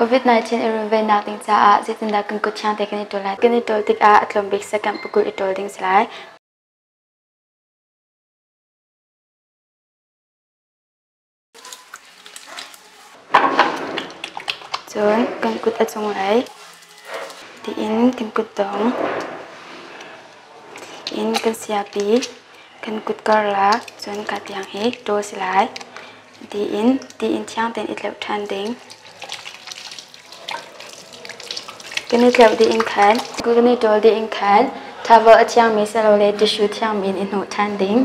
COVID-19 i runvennak ding caah zeitindah kan kut thiang te kan i ṭawl lai? Kan i ṭawl tikah a tlawm bik second pakul i ṭawl ding si lai. Cun kan kut a cunglei tiin kan kutdong in kan siapi kan kut karlak cun ka tiang hi ṭawl si lai. Tiin tiin thiang tein i tleuh ṭhan ding. Kan i tleuh dih in khan kan i ṭawl dih in khan towel a thiangmi silole tissue thiangmi in i hnawh ṭhan ding.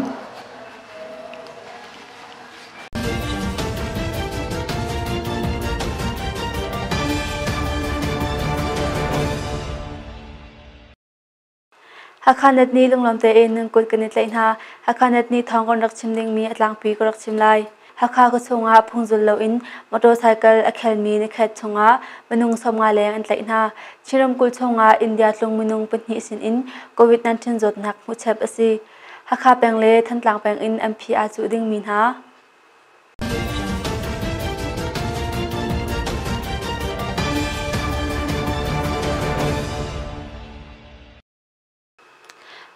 Hakha net nih lunglawm tein nan kut kan i tlaih hna. Hakha net nih thawng kan rak chim dingmi a tlangpi ka rak chim lai. Hakha khuachung ah phungzul loin motorcycle a khelmi nikhat chungah minung 50 leng an tlaih hna. Chin ramkulh chungah India tlung minung pahnih sinin COVID-19 zawtnak hmuhchep a si. Hakha peng le Thantlang peng in MP aa cuh dingmi hna.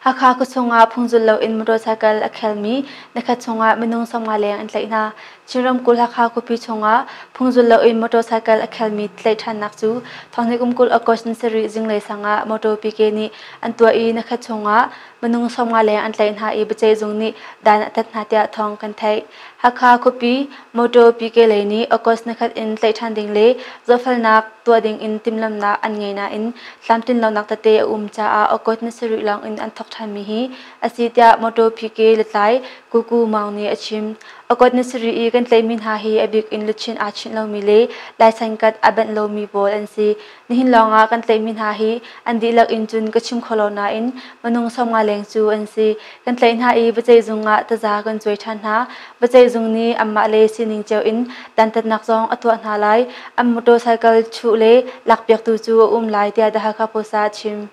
Hakha khuachung ah phungzul loin motorcycle a khelmi nikhat chungah minung 50 leng an tlaih hna. Chin ramkulh Hakha khuapi chungah phungzul loin motorcycle a khelmi tlaih ṭhannak cu thonghnih kum 20 August ni sarih zinglei sang ah motor PK nih an tuah i nikhat chungah minung 50 leng an tlaih hna i biaceihzung nih dan a tat hna tiah thawng kan theih. Hakha khuapi motor PK lei nih August nikhat in tlaih ṭhan ding le zohfelnak tuah ding in timhlamhnak an ngei nain tlamtlin lonak tete a um caah August ni sarih lawng in an thawk ṭhanmi hi a si tiah motor PK lutlai Kuku Maung nih a chim. August ni sarih i kan tlaihmi hna hi a bik in luchin aa chinh lomi le laisenkat a banh lomi pawl an si. Nihin lawngah kan tlaihmi hna hi an dihlak in cun ka chim kho lo nain minung 50 leng cu an si. Kan tlaih hna i biaceihzung ah taza kan cuai ṭhan hna. Biaceihzung nih anmah le sining cio in dantatnak zong a tuah hna lai. An motorcycle chuh le lakpiaktu cu a um lai tiah The Hakha Post ah a chim.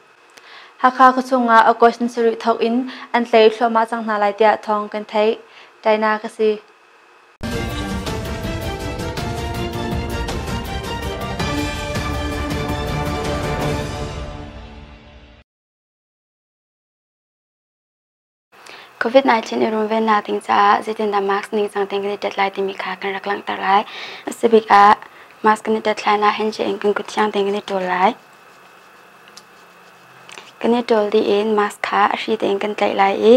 Hakha khuachung ah August ni sarih thawk in an tlaih thluahmah cang hna lai tiah thawng kan theih. China ka si. COVID-19 i runvennak ding caah zeitindah mask ningcang tein kan i tet lai timi kha kan rak langhter lai. A si bik ah mask kan i tet hlan ah handshake in kan kut thiang tein kan i ṭawl lai. Kan i ṭawl dih in mask kha a hri tein kan tlaih lai i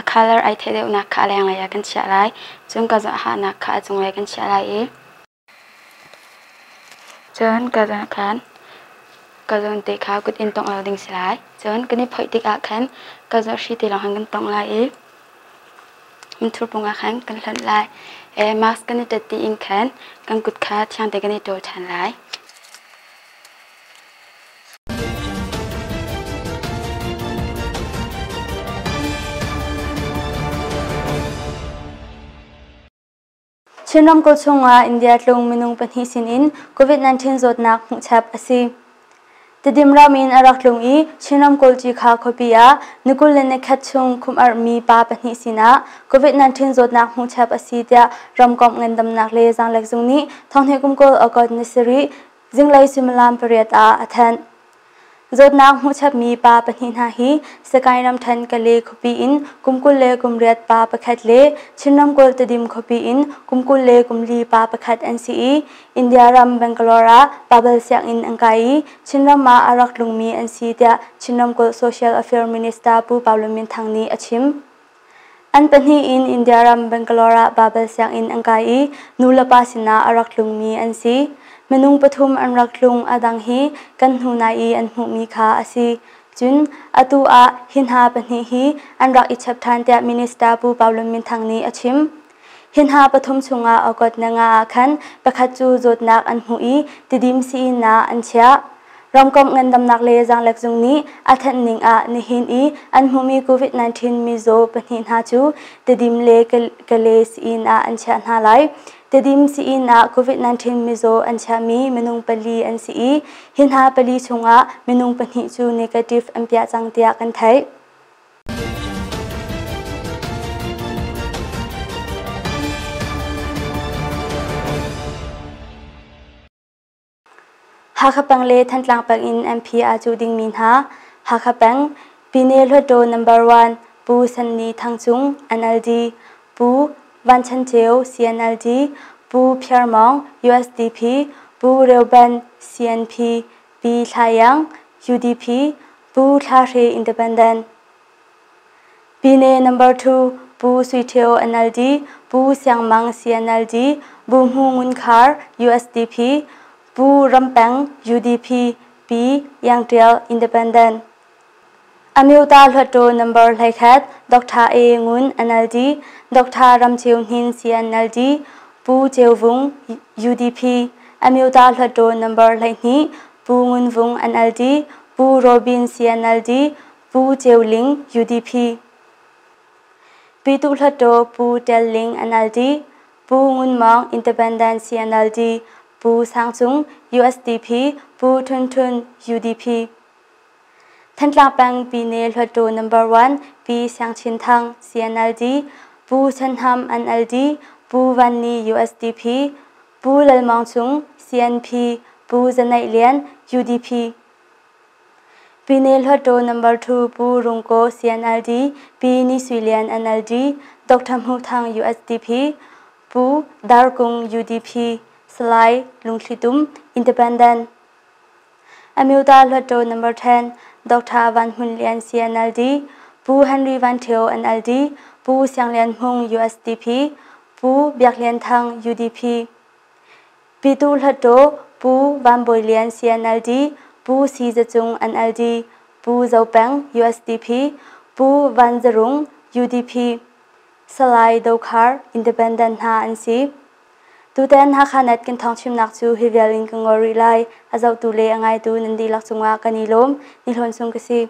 a colour ai theih deuhnak kha a lenglei ah kan chiah lai. Cun ka hahnak kha a cunglei kan chiah lai i cun ka zawn khan ka zawn te kha kut in tongh lo ding si lai. Cun kan i phoih tikah khan ka zawn hri te lawng khan kan tongh lai i minthur pung ah khan kan hlonh lai. Mask kan i tet dih in khan kan kut kha thiang tein kan i ṭawl ṭhan lai. Chin ramkulh chungah India tlung minung pahnih sinin COVID-19 zawtnak hmuhchap a si. Tidim ram in a rak tlung i Chin ramkulh Cikha khuapi ah ni 21 chung khumh-arhmi pa pahnih sinah COVID-19 zawtnak hmuhchap a si tiah ramkomh ngandamnak le zaanglek zung nih thonghnih kum 20 August ni sarih zinglei suimilam pariat ah a thanh. Zawtnak hmuhchapmi pa pahnih hna hi Sagaing ramṭhen Kale khuapi in kum 28 pa pakhat le Chin ramkulh Tedim khuapi in kum 24 pa pakhat an si i India ram Bangalore ah Babel sianginn an kai i Chinram ah a rak tlungmi an si tiah Chin ramkulh Social Affairs Minister Pu Pau Lun Min Thang nih a chim. An pahnih in India ram Bangalore ah Babel sianginn an kai i nulepa sinah a rak tlungmi an si. Minung pathum an rak tlung a dang hi kan hnu nai i an hmuhmi kha a si. Cun atu ah hi hna pahnih hi an rak i chap ṭhan tiah Minister Pu Pau Lun Min Thang nih a chim. Hi hna pathum chungah August na nga ah khan pakhat cu zawtnak an hmuh i Tidim sii-inn ah an chiah. Ramkomh ngandamnak le zaanglek zung nih a thanh ning ah nihin i an hmuhmi COVID-19 mizaw pahnih hna cu Tedim le Kale sii-inn ah an chiah hna lai. Tedim sii-inn ah COVID-19 mizaw an chiahmi minung pali an si i hi hna pali chungah minung pahnih cu negative an piah cang tiah kan theih. Hakha peng le Thantlang peng in MP aa cuh dingmi hna Hakha peng Pine Hluttaw Number 1 Pu Sanni Thang Cung NLD, Pu Van Chan Ceu CNLD, Pu Phiar Mawng USDP, Pu Reuben CNP, Pi Thla Iang UDP, Pu Thla Hre Independent. Pine Number 2 Pu Sui Ṭhio NLD, Pu Siang Mang CNLD, Bu Hmu Ngun Khar USDP, Pu Ram Peng UDP, Pi Iang Ṭial Independent. Amyota Hluttaw Number 11 Dr. A Ngun NLD, Dr. Ram Ceu Hnin CNLD, Pu Ceu Vung UDP, Amyota Hluttaw Number 12 Pu Ngun Vung NLD, Pu Robin CNLD, Pu Ceu Ling UDP. Pyituh Hluttaw Pu Tel Ling NLD, Pu Ngun Mawng Independent CNLD, Pu Sang Cung USDP, Pu Htun Htun UDP. Thantlang peng Pyine Hluttaw Number 1 Pi Siang Chin Thang CNLD, Pu Chan Ham NLD, Pu Van Ni USDP, Pu Lal Mawng Cung CNP, Pu Za Naih Lian UDP. Pyine Hluttaw Number 2 Pu Rung Ko CNLD, Pi Ni Sui Lian NLD, Dr. Hmuh Thang USDP, Pu Dar Kung UDP, Salai Lungthli Tum Independent. Amyota Hluttaw Number 10 Dr. Van Hmun Lian CNLD, Pu Henry Van Thio NLD, Pu Siang Lian Hmung USDP, Pu Biak Lian Thang UDP. Pyituh Hluttaw Pu Van Bawi Lian CNLD, Pu Si Za Cung NLD, Pu Zo Peng USDP, Pu Van Za Rung UDP, Salai Dokhar Independent hna an si. Tutan Hakha Net kan thawngchimnak cu hi vial in ka ngol rih lai. A zohtu le a ngaitu nan dihlak cungah kan i lawm. Ni hlawn sung ka si.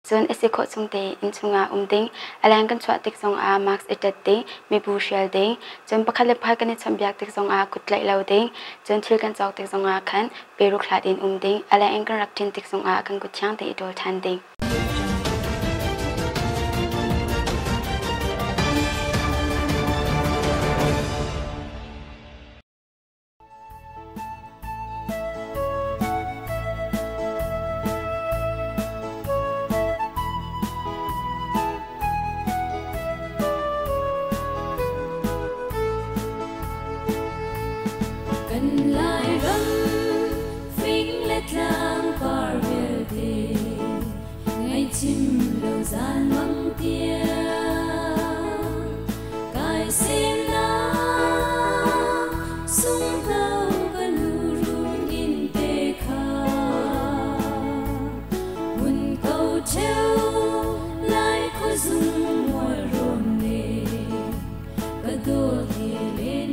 Cun a si khawh chung tein inn chungah um ding, a leng kan chuah tik zongah mask i ṭet ding, mibu hrial ding, cun pakhat le pakhat kan i chawnhbiak tik zongah kut tlaih lo ding, cun thil kan cawk tik zongah khan peruk hlat in um ding, a leng in kan rak ṭin tik zongah kan kut thiang tein i ṭawl ṭhan ding. Kan Lairam fing le tlang par vialte ngaihchim lo zan mang tiang kai semnak sunghno ka nu run in te kha hun ko cheu lai khuazung mual rawn le ka dawt he len.